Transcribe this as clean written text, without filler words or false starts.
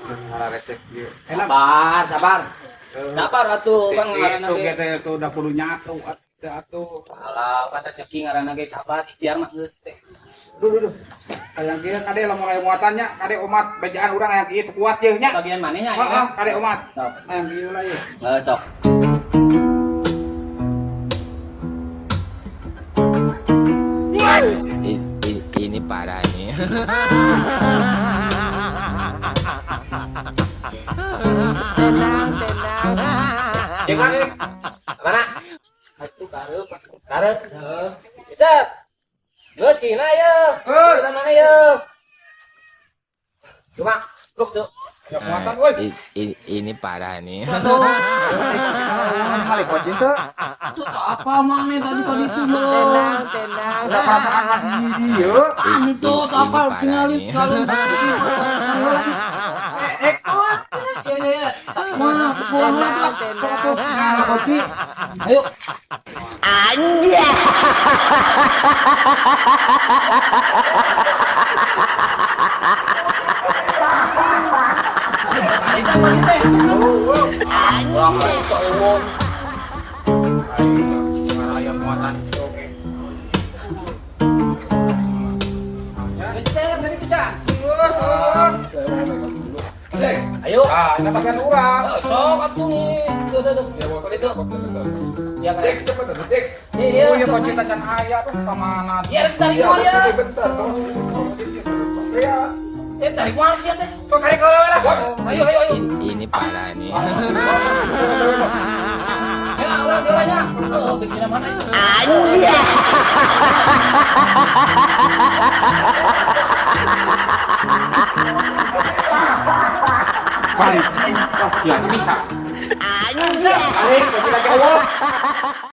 Ngararesek ieu. Enak. Sabar, sabar. Sabar atuh kan ngaranna Esuk ge. ge teh tuh udah kudu nyatu atuh atuh. Alah, kata rezeki ngaranna ge sabar, ikhtiar mah geus teh. Duh duh duh. Hayang kieu kade lamun aya muatannya, kade omat bejaan urang hayang kieu teu kuat ye nya. Bagian manehnya Heeh, ya. kade omat. Sok. Hayang kieu lah ye. Heeh, sok. Ini parah nih. Tenang, tenang. Cek Bang. Mana? Atuh karep, karep. Heeh. Bisa. Geus kina ye. Heuh. Urang mana ye? Cuma, luk tuh. Ya muatan euy. Ini parah nih. Atuh. Kali kunci teu. Tuh apa mang nih tadi tadi tuh bro. Tenang, tenang. Udah perasaan mah di dieu. Ini tuh apa Ini parah tinggalin nih. kalau pas Eh, iya iya iya. Mana ke sekolah mana tuh? Sok atuh ngalah kunci. Ayo. Anjay. Kita mah teh. Oh, Wah, cowok. Aya muatan oke. Geus teh tadi tuh, Cang. Cek. Ayo. Ah, ini bagian urang. Oh, sok atuh nih. Tuh tuh tuh. Ya, Itu. itu. Ya kan. Cek, cepet atuh, cek. Iya, Oh, ya sok. kunci tacan aya tuh ka mana? Iya, tarik moal ya. Bentar. Iya. Eh, tarik moal sih teh. Sok tarik kalau lah. Ayo ayo ayo. Ini parah nih. Ya, urang jalannya. Oh, bikin mana itu? Balik. Oh, siap bisa. Anjay. Balik, kunci lagi Allah.